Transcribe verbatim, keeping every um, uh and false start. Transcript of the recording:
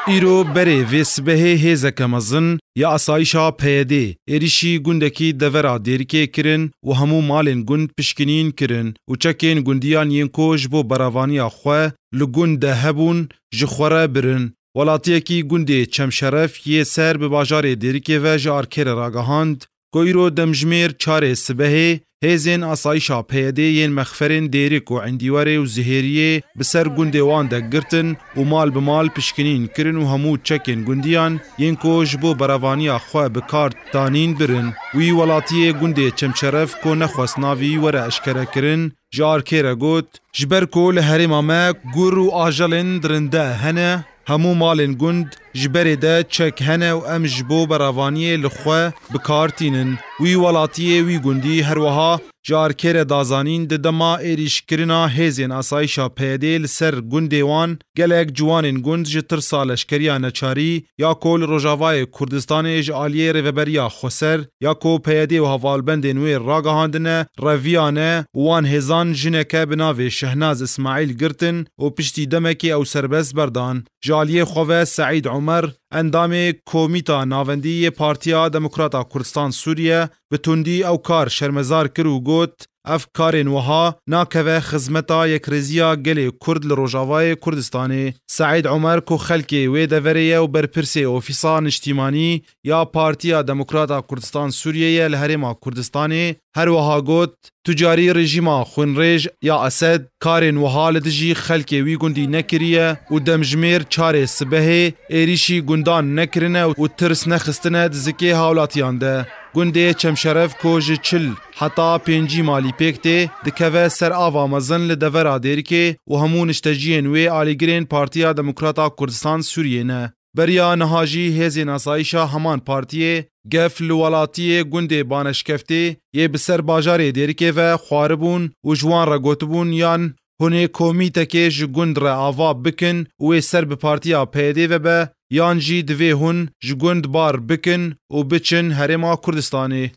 Îro berê vê sibehê hêzeke mezin ya asayîşa P Y D êrîşî gundekî devera Dêrikê kirin û hemû malên gund pişkinîn kirin û çekên gundiyan yên ku ji bo beravaniya xwe li gund de hebûn, ji xwe re birin. Welatiyekî gundê Çemşeref yê ser bi bajarê Dêrikê ve ji Arkê re ragihand, ku îro demjimêr çarê sibehê hêzên asayîşa P Y D yên mexferên Dêrik û Endîwerê û Zihêriyê bi ser gundê wan de girtin û mal bi mal pişkinîn kirin û hemû çekên gundiyan yên ku ji bo berevaniya xwe bi kar tanîn birin. Wî welatiyê gundê Çemşeref ku nexwest navî were eşkerekirin, ji Arkê re got, ji ber ku li herêma me gur û ajelên dirinde hene, hemû malên gund ji berê de çek hene û em ji bo beravaniyê li xwe bi kar tînin. Wî welatiyê wî gundî her wiha ji Arkê re da zanîn, di dema êrîşkirina hêzên asayîşa P Y D li ser gundê wan, gelek ciwanên gund ji tirsa leşkeriya neçarî ya ku li Rojavayê Kurdistanê ji aliyê Rêveberiya Xweser ya ku P Y D û hevalbendên wê ragihandine, reviyane û wan hêzan jineke bi navê Şehnaz Îsmaîl girtin û piştî demekê ew serbest berdan. Ji aliyê xwe ve Seîd Omer, endamê Komîta Navendî yê Partiya Demokrata Kurdistan Sûriye, bi tundî ew kar şermezar kir û got, ev karên wiha nakeve xizmeta yekrêziya gelê Kurd li Rojavayê Kurdistanê. Seîd Omer ku xelkê wê deverê ye û berpirsê Ofîsa Niştîmanî ya Partiya Demokrata Kurdistan Sûriye ye li Herêma Kurdistanê, her wiha got, tu carî rejîma xwînrêj ya Esed karên wiha li dijî xelkê wî gundî nekiriye û demjimêr çarê sibehê êrîşî gundan nekirine û tirs nexistine di zikê hawlatiyan de. Gundê Çemşeref ku ji çil heta pêncî malî pêk tê, dikeve ser ava mezin li devera Dêrikê û hemû nişteciyên wê alîgirên Partiya Demokrata Kurdistan Sûriyê ne. Beriya niha jî hêzên asayîşa heman partiyê gef li welatiyê gundê Baneşkeftê yê bi ser bajarê Dêrikê ve xwaribûn û ji wan re gotibûn, yan hûn ê komîtekê ji gund re ava bikin û wê ser bi partiya P Y D ve be, yan jî divê hûn ji gund bar bikin û biçin Herêma Kurdistanê.